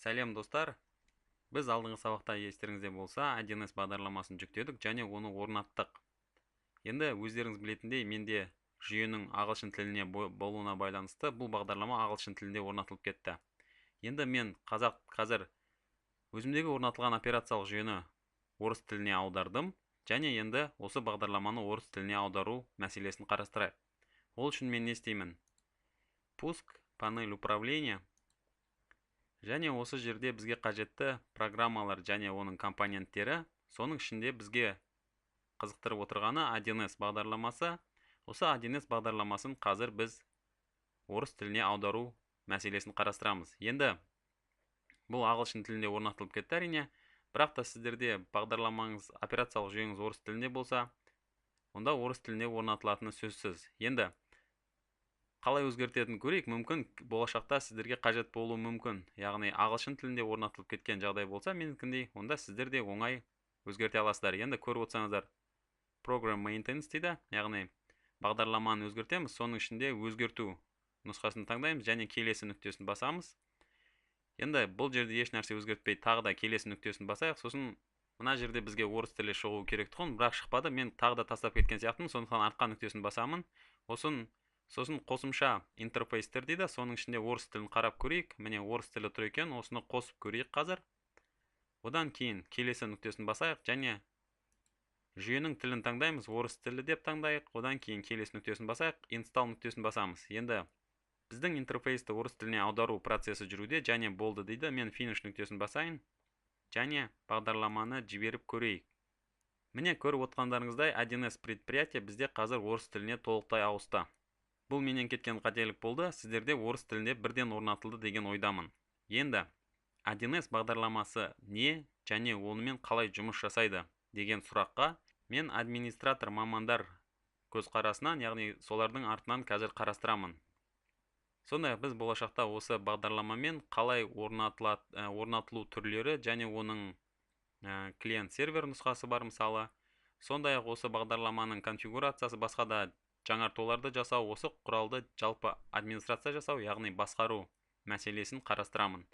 Сәлем, достар! Біз алдыңғы сабақта, естеріңізде болса, 1С бағдарламасын жүктедік және оны орнаттық. Енді өздеріңіз білетіндей, менде жүйенің ағылшын тіліне болуына байланысты бұл бағдарлама ағылшын тілінде орнатылып кетті. Енді мен қазақ қазір өзімдегі орнатылған операциялық жүйені орыс тіліне аудардым және енді осы бағдарламаны орыс тіліне аудару мәселесін қарастырайық. Ол үшін мен не істеймін? Пуск, панель управления және осы жерде бізге қажетті программалар және оның компоненттері, соның ішінде бізге қызықтырып отырғаны 1С бағдарламасы. Осы 1С бағдарламасын қазір біз орыс тіліне аудару мәселесін қарастырамыз. Енді бұл ағылшын тілінде орнатылып кетті, әрине, бірақ та сіздерде бағдарламаңыз, операциялық жүйеңіз орыс тілінде болса, онда орыс тілінде орнатылатыны сөзсіз. Енді қалай өзгертетінін көрейік. Мүмкін, болашақта сіздерге қажет болуы мүмкін, яғни ағылшын тілінде орнатылып кеткен жағдай болса менікіндей, онда сіздер де оңай өзгерте аласыздар. Енді көріп отырсаңыздар, Program Maintenance дейді, яғни бағдарламаны өзгертеміз. Соның ішінде өзгерту нұсқасын таңдаймыз және келесі нүктесін басамыз. Енді бұл жерде еш нәрсе өзгертпей, тағы да келесі нүктесін басайық. Сосын мына жерде бізге орыс тілі шығуы керек тұғын, бірақ шықпады. Мен тағы да тастап кеткен сияқтымын, сондықтан артқа нүктесін басамын. Сосын қосымша интерфейстер дейді, соның ішінде орыс тілін қарап көрейік. Міне, орыс тілі тұр екен, осыны қосып көрейік қазір. Одан кейін келесі нүктесін басайық және жүйенің тілін таңдаймыз, орыс тілі деп таңдайық. Одан кейін келесі нүктесін басайық, Install нүктесін басамыз. Енді біздің интерфейсті орыс тіліне аудару процесі жүруде және болды дейді. Мен Finish нүктесін басайын және бағдарламаны жіберіп көрейік. Міне, көріп отқандарыңыздай, 1С Предприятие бізде қазір орыс тіліне толықтай ауысты. Бұл менен кеткен қателік болды, сіздерде орыс тілінде бірден орнатылды деген ойдамын. Енді 1С бағдарламасы не және онымен қалай жұмыс жасайды деген сұраққа мен администратор мамандар көзқарасынан, яғни солардың артынан қазір қарастырамын. Сондай-ақ біз болашақта осы бағдарламамен қалай орнатылу түрлері және оның клиент-сервер нұсқасы бар мысалы. Сондай-ақ осы бағдарламаның конфигурациясы, басқа да жаңартуларды жасау, осы құралды жалпы администрация жасау, яғни басқару мәселесін қарастырамын.